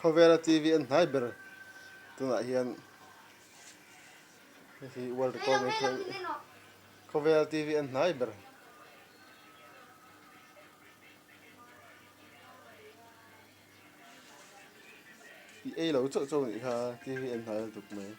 Khawvela TV en hnai ber tunah hian hei hi world record mai thei khawvela TV en hnai ber. I ei lo chauh chauh anih kha TV en hnai lutuk mai.